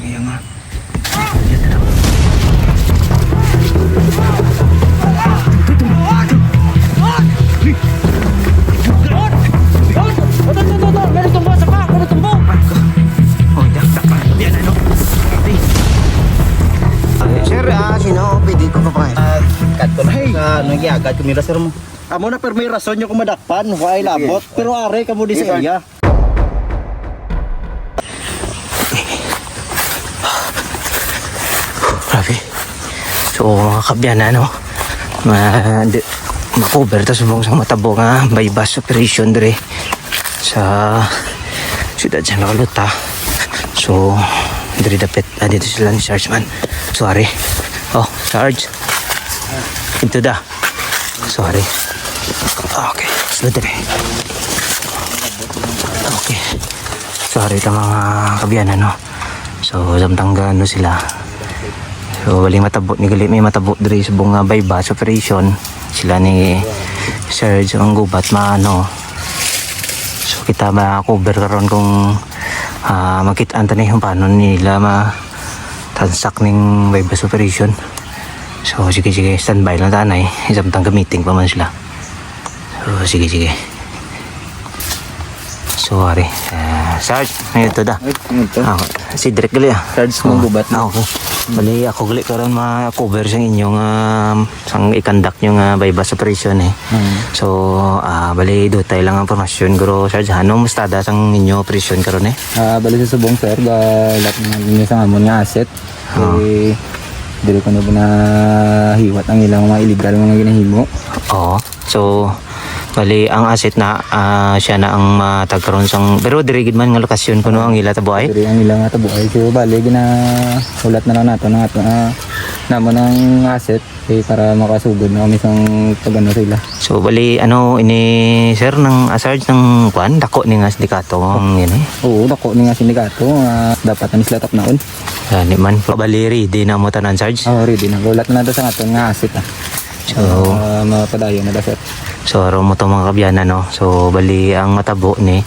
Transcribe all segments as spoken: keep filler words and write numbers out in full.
Iya nga. Sir, ah, sino? Pwede ko pa pa. Ah, cut ko na. Hey! Sa, ano, giagad ko, mira, sir, mo. Amo na, pero may rason yung kumadakpan. Why labot? Pero are ka mo di sa iya. Grabe. So, mga kabyan, ano, ma-, di, ma-cover ta subong sang matabo nga buy-bust operation diri sa siyudad sa Nakalota. So, diri dapit, ah, dito sila ni Sarge man. Sorry. Oh, Sarge. Into the Sorry. Okay, sulod diri. Okay. Sorry ta, mga kabyan, ano. So, samtang gaano sila. So, bali matabo ni gali, may matabo diri sa bunga buy-bust operation. Sila ni Sir Jong Gubat, maano. So, kita ma-cover karon kung, ah, makit-an ta ni kung paano nila ma-transact ning buy-bust operation. So, sige, sige. Standby lang ta anay. Samtang ga-meeting pa man sila. So, sige, sige. So, ari. Ah, Sarge, ano ito da? Ay, ano ito? Ah, si Drake gali, ah. Sarge, oh, Manggubat. Ah, okay. Bali, ako gali karon ma-cover sang inyong, um, sang i-conduct nyo nga buy-bust operation, eh. Hmm. So, ah, bali, dutay lang ang impormasyon, pero Sarge, ano, musta da sang inyo operation karon, eh? Ah, bali sa subong, sir, ga-lock na ninyo sa amon nga asset. Ah. Eh, diri ko na ginahiwat ang ilang mga illegal nga ginahimo. Oo. So, bali, ang asset na, ah, siya na ang matag karon sang, pero diri gid man nga lokasyon kuno ang ila tabuay? Diri ang ila nga tabuay. So, bali, ginahulat na lang nato ang ato, ah, namon ang asset, eh, para makasugod na kami sang pag-ano sa ila. So, bali, ano, ini, sir, nang, ah, Sarge, nang, kwan, dako ni nga sindikato ang ini? Oo, dako ni nga sindikato. Ah, dapat na sila tapnaon. Gani man. Bali, ready na mo tanan, Sarge? Oh, ready na. Gulat na lang sa aton nga asset, ah. So, ah, mapadayon na da, sir. So, aro mo to, mga kabyanan, no? So, bali, ang matabo ni,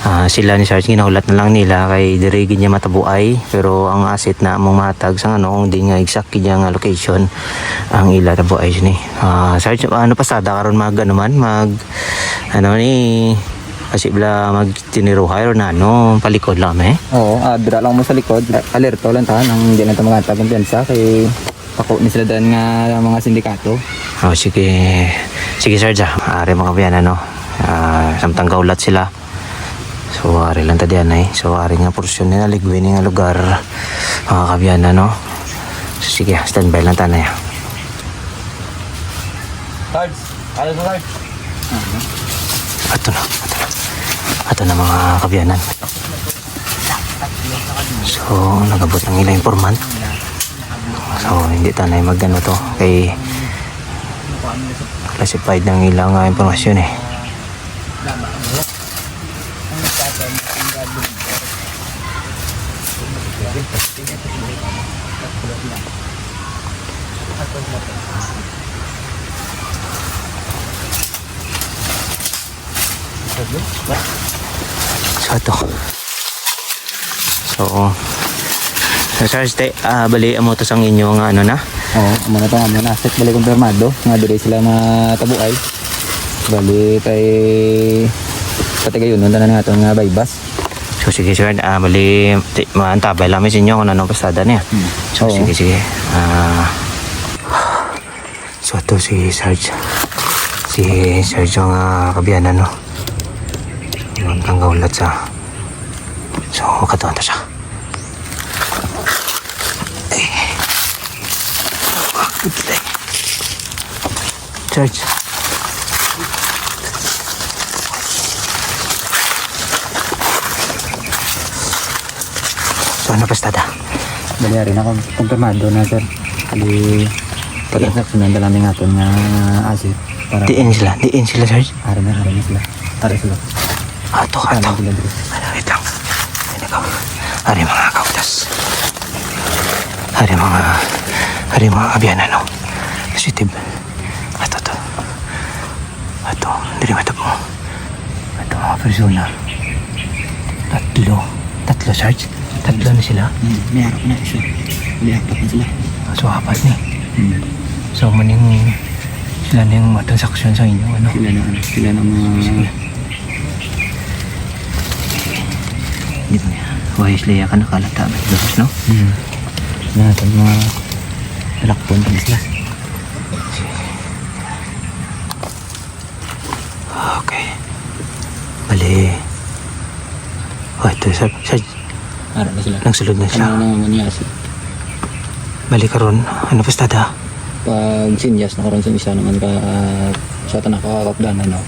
ah, sila ni Sarge, ginahulat na lang nila kay diri gid niya matabuay, pero ang asset na among matag sa ano, kung di nga exact gid niya nga location ang ila tabuay sini. Ah, Sarge, ano pasada karon mag, ano man, mag, ano ni, kasi bala mag tiniruhay or na, ano, palikod lang, eh? Oo, ah, dira lang mo sa likod. Alerto lang ta, nang di na ta maghatag kumpiyansa kay pako ni sila dan nga mga sindikato. Oh, sige. Sige, Sarge, ah. Ari, mga kabyanan, no? Ah, samtang gaulat sila. So, ari lang ta diyan, eh. So, ari nga porsyon nila, ligwin nga lugar, mga kabyanan, no? So, sige, standby lang ta na, ya. Sarge, ari sa Sarge. Ato na, ato na. Ato na, mga kabyanan. So, nagabot ang ilang informant. So, hindi tanay mag-ano to. Kay classified ang ilang, ah, impormasyon, eh. So, ato. So, so, Sarge, te, ah, bali, amo to sang inyo nga, ano na? Oo, amo na to, amo na. Asset, bali, kumpirmado nga diri sila matabuay. Bali, kay pati gayon, nung tanan nga itong nga buy-bust. So, sige, sir, ah, bali, ti-, maantabay lang mi sa inyo kung ano pasada niya. Hmm. So, oo, sige, sige. Ah, So, ato si Sarge. Si Sarge ang, ah, kabiyanan, no? Yung kang gaulat sa. So, katuan ta siya. Eh. Sarge. So, ano, pastada? Dali, ari na, kom-, kumpirmado na, sir. Kali, pag-instruction na lang ning aton nga asset para diin sila? Diin sila, Sarge? Ari na, ari na sila. Ari sila. Ato, ato. Ari sila, diri. Ano, wait lang. Ay, nako. Ari, mga kautas. Ari, mga, ari, mga kabiyanan, no? Positive. Ato, to. Ato, diri matabo. Ato, mga persona. Tatlo. Tatlo, Sarge? Tatlo na sila? Hmm, may harap na isa. May apat na sila. Ah, so, apat ni. Hmm. So, maning sila na yung mga transaksyon sa inyo, ano? Sila na, ano, sila na mga Sige. Di ba? Why sila ya ka nakalata ba? Dos, no? Hmm. Na, ito mga talakpon na sila. Okay. Bali. Oh, ito, sa, sa, Ara na sila. Nagsulod na siya. Ano nang manyasi? Bali karon, ano pastada? Pag sinyas na karon sa isa naman ka, ah, sa tanaka kapdanan, no?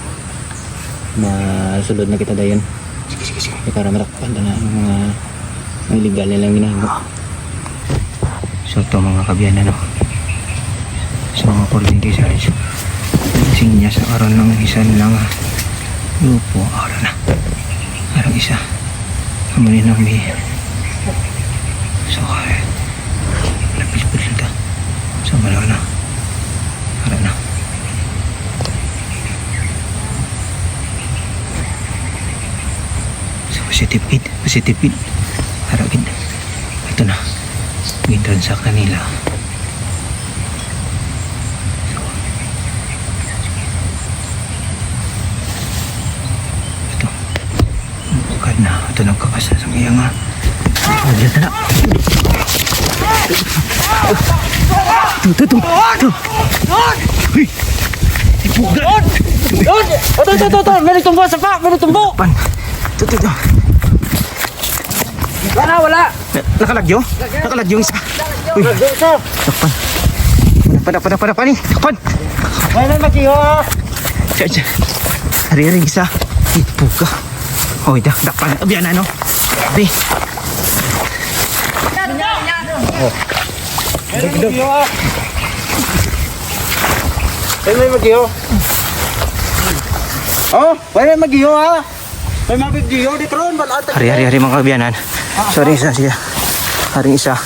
Masulod na kita dayon. Sige, sige, sige. Kay para matakpan ta na ang mga, ang illegal nilang ginahimo. So, to, mga kabyan, ano? So, mga according kay Sarge, sinya sa aron ng isa lang, ah, grupo, aron na. Aron isa. Amo ni nang may, so, ay, lapil-pil ta. So, malo na. Aron na. So, positive gid, positive gid. Ara gid. Ito na. Gintransact na nila. So, ito. Bukad na. Ito, nagkabasa sa iya nga. Ito, ito, ito. Ito, ito, ito. Uy! Ipugan! Yun! Ito, ito, ito, ito! May tumbo sa pa! May tumbo! Pan. Ito, ito, ito. Wala, wala! Na- nakalagyo? Nakalagyo ang isa. Uy! Dakpan. Dakpan, dakpan, dakpan, dakpan, eh. Dakpan! May na mag-iho, ah! Siya, siya. Ari, ari, isa. Ipuga. Oy, dak-, dakpan. Abyan, ano? Abi. Dugdug. Ay, may mag-iyo. Oh, may, may mag-iyo, ha? May mag-iyo, di karon, wala. Hari, hari, hari, mga kabiyanan. Sorry, isa siya. Hari, isa.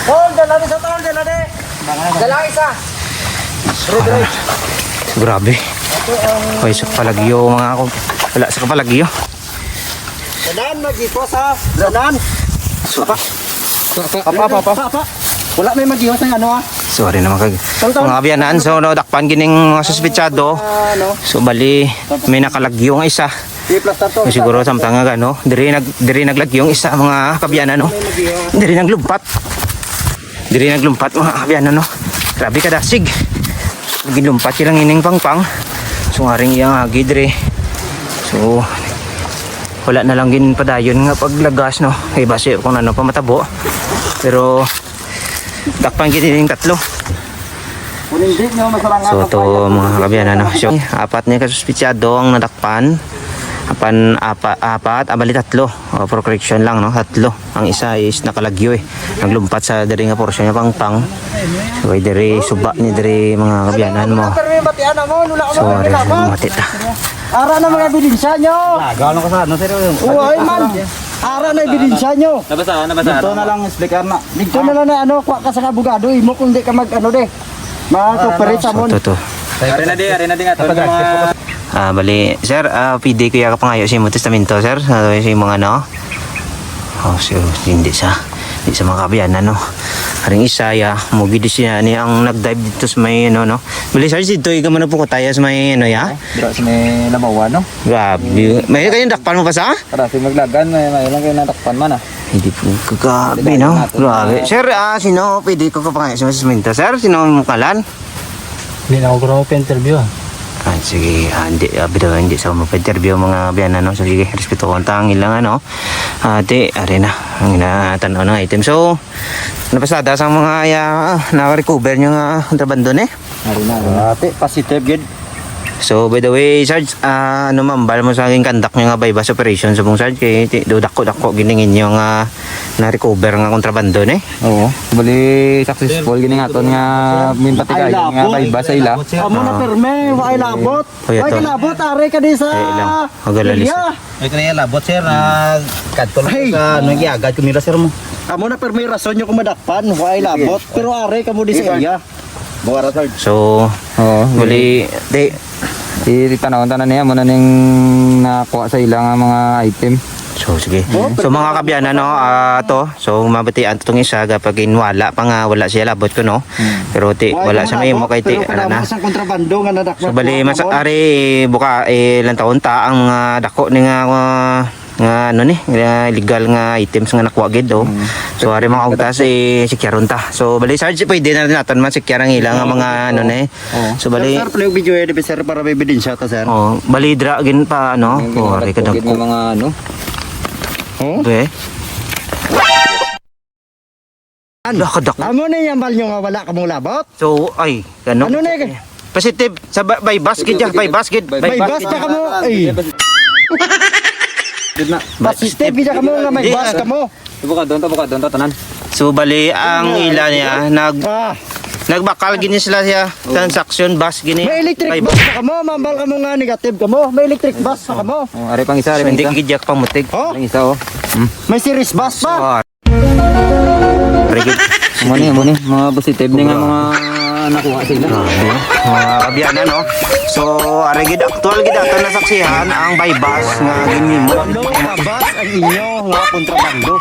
Tol, dala di sa tol, dala di. Dala isa. Grabe. Ay, sa palagyo, mga ako. Wala sa kapalagyo. Danan, mag-ipos, ha? Danan. So, Apa? Apa, apa, apa? Apa, apa? Wala may mag-ipos ng ano, ha? Sorry naman kag Tol, tol. mga kabiyanan. So, no, dakpan gining mga suspetsado. Ah, ano? So, bali, may nakalagyo nga isa. Di plastar to. So, siguro samtang nga, ano, diri nag-, diri naglagyo ang isa, mga kabiyanan, no? May mag-ipos. Diri naglumpat. Diri naglumpat, mga kabiyanan, no? Grabe ka dasig. Ginlumpat silang ining pangpang. So, ngaring iyang agi diri. So, wala na lang gin padayon nga paglagas, no? Kay basi kung ano pa matabo. Pero, dakpan gid ining tatlo. Kung hindi nyo masarangan So, ang to, fire, mga kabiyanan, no? So, apat ni kasuspitsado ang nadakpan. Apan, apa-, apat, ah, bali tatlo. O, for correction lang, no? Tatlo. Ang isa is nakalagyo, eh. Naglumpat sa diri nga porsyon nga pangpang. So, ay diri, suba ni diri, mga kabiyanan mo. Pero may batian mo, lula mo, So, may ari, ginagawa. mati ta. Ara na mga ebidensya nyo. Laga, ano ka sa ano, sir? Uy, man. Ara na ebidensya nyo. Nabasa, nabasa. Dito na lang, explicar na. Dito na lang na ano, kuha ka sa abogado, imo kung di ka mag ano de. Mga cooperate sa So, mon. to, to. Ari na di, ari na di nga to. Mga Ah, bali, sir, ah, pwede ko ya kapangayo sa imo testamento, sir? Sa, sa imo nga, no? Oh, so, hindi sa, hindi sa mga kabiyanan, no? Aring isa, ya, mo gid siya ni ang nag-dive dito sa may, ano, no? Bali, sir, dito, ikaw man ang pukot tayo sa may, ano, ya? Dira sa may Labawan, no? Grabe. May kayong dakpan mo pa sa? Para sa maglagan, may, may lang kayo nadakpan man, ah. Hindi po kagabi, no? Grabe. Sir, ah, sino pwede ko kapangayo sa testamento, sir? Sino ang kalan? Hindi na ako guro pa-interview, ah. Ah, sige, ah, hindi, ah, bitaw, hindi sa mo pa-interview mga biyanan, no? So, sige, respeto ko ang tangil lang, ano? Ah, di, ari na, ang ginatanaw ng item. So, napasada sa mga, ah, naka-recover nyo nga kontrabando, ne? Ari na, ari na. Ate, positive, gid. So, by the way, Sarge, ah, ano mambal mo sa aking kandak nyo nga buy-bust operation sa bong Sarge? Kay, ti-, do, dako-dako, gining inyo nga na-recover nga kontrabando, ne? Oo. Bali, successful gini nga aton nga minpatigayon nga Ay, labot. Bayba sa ila. Amo na Ah. perme, wa ay labot. Kuya Wa ay Tol. labot, are ka di sa Ay, ilang. Magalalisa. Iya. Ay, kaya labot, sir, na kadto lang Ay. sa, ano, giagad ko nila, sir, mo. Amo na perme rason nyo kung madakpan, wa ay labot. Pero are ka mo di sa iya. Buwara, sir. So, Oo, bali, di, Di, di tanawon tanan niya, mo na ning nakuha sa ila nga mga item. So, sige. Oh, so, pero mga kabyanan, no, ah, to. So, mabatian to tong isa, kapag inwala pa nga, wala siya labot ko, no? Hmm. Pero ti, wala siya mahimo kay ti, ano na. Sa kontrabando nga nadaklat. So, bali, mas, ari, buka, eh, lantawon ta ang mga dako ni nga, ah, nga, ano ni, nga illegal nga items nga nakuha gid, oh. Hmm. So, ari, mga ugtas, eh, sikyaron ta. So, bali, Sarge, pwede na rin natin man sikyar ang ila nga mga, ano ni. Oh. So, bali, sir, sir, play video, eh, di ba, sir, para may ebidensya ta, sir? Oh, bali, dra, gin pa, ano? May Oh, ari ka ginagat po, gid dagko. Nga mga, ano? Oh? Be? Ano? Dako, dako. Amo na yung bal nyo nga wala kamong labot? So, ay, ano? Ano na yun? Positive sa ba-, by bus gid, by bus gid. May bus pa kamo? Ay. Gid na. Positive gid kamo nga may Di, bus ah. Kamo. Buka doon ta, buka doon ta, tanan. So, bali, ang ila niya, nag, Ah. nagbakal gini sila siya. Transaction, bus gini. May electric By bus pa kamo, mambal kamo nga negative kamo. May electric bus pa kamo. Oh, ari pang isa, So, ari pang hindi isa. Gid yak pamutik. Oh? Ang isa, oh. Hmm. May series bus pa. Ah. Very good. Muni, muni, mga positive ni nga mga nakuha sila. Grabe, no? Mga kabyanan, no? So, ari gid, aktual gid ato nasaksihan ang by bus nga ginhimo. Ano nga bus ang inyo nga kontrabando?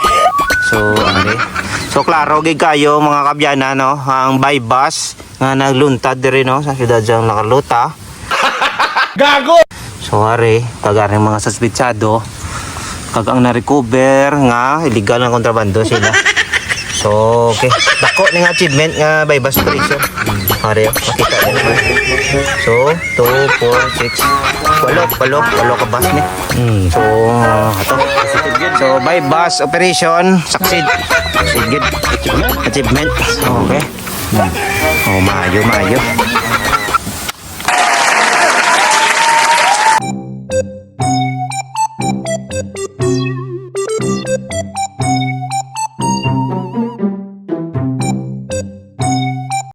So, ari. So, klaro gid kayo, mga kabyanan, no? Ang by bus nga nagluntad diri, no, sa siyudad sang La Carlota. Gago! So, ari, kag ari mga suspetsado, kag ang na-recover nga illegal nga kontrabando sila. So, okay. Dako ni nga achievement nga by bus operation. Ari, oh, makita niyo naman. So, two, four, six, walo, walo, walo ka bus ni. Hmm. So, ato. So, by bus operation, succeed. Succeed gid. Achievement. Okay. Hmm. Oh, maayo, maayo.